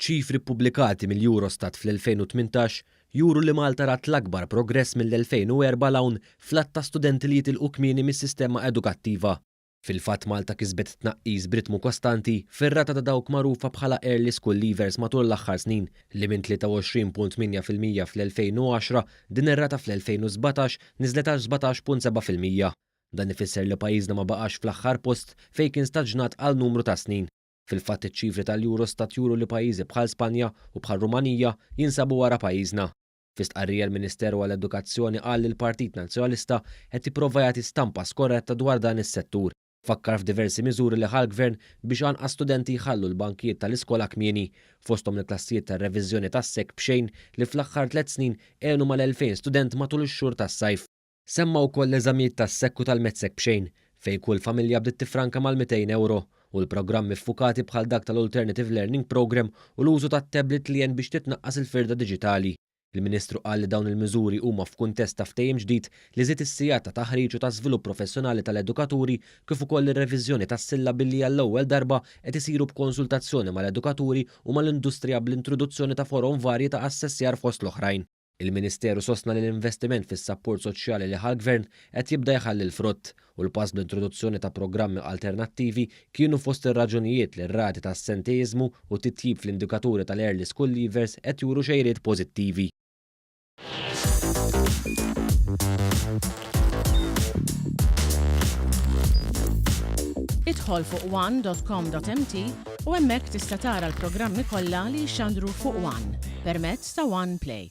Ċifri ppubblikati mill-Eurostat fl-2018 juru li Malta rat l-akbar progress mill-2004 'l hawn fl-għadd ta' studenti li jitilqu kmieni mis-sistema edukattiva. Fil-fatt Malta kisbet tnaqqis b'ritmu kostanti fir-rata ta' dawk magħrufa bħala early school leavers matul l-aħħar snin li minn 23.8% fl-2010 din ir-rata fl-2017 niżlet għal 17.7%. Dan ifisser li pajjiżna ma baqax fl-aħħar post fejn kien staġnat għal numru ta' snin. Fil-fatt iċ-ċifri tal-Eurostat juru li pajjiżi bħal Spanja u bħal Rumanija jinsabu wara pajjiżna. Fi stqarrija l-Ministeru għall-Edukazzjoni qal li l-Partit Nazzjonalista qed jipprova jagħti stampa skorretta dwar dan is-settur. Fakkar f'diversi miżuri li ħa l-Gvern biex anqas studenti jħallu l-bankijiet tal-iskola kmieni, fosthom l-klassijiet tar-reviżjoni tas-SEC b'xejn li fl-aħħar tlett snin għenu mal-2,000 student matul ix-xhur tas-sajf. Semma wkoll l-eżamijiet tas-SEC u tal-MATSEC b'xejn, fejn kull familja bdiet tiffranka mal-200 ewro, u l-programmi ffukati bħal dak tal-Alternative Learning Programme u l-użu tat-tablet li għen biex titnaqqas il-firda diġitali. Il-Ministru qal li dawn il-miżuri huma f'kuntest ta' ftehim ġdid li żied is-sigħat ta' taħriġ u ta' żvilupp professjonali tal-edukaturi kif ukoll ir-reviżjoni tas-sillabi li għall-ewwel darba qed isiru b'konsultazzjoni mal-edukaturi u mal-industrija bl-introduzzjoni ta' forom varji ta' assessjar fost l-oħrajn. Il-Ministeru sostna li l-investiment fis-sapport soċjali li ħa l-Gvern qed jibda jħalli l-frott u l-pass bl-introduzzjoni ta' programmi alternattivi kienu fost ir-raġunijiet li r-rati ta' assenteiżmu u titjib fl-indikaturi tal-early school leavers qed juru xejriet pożittivi. Idħol fuq one.com.mt u hemmhekk tista' tara l-programmi kollha li jixxandru fuq One permezz ta' One Play.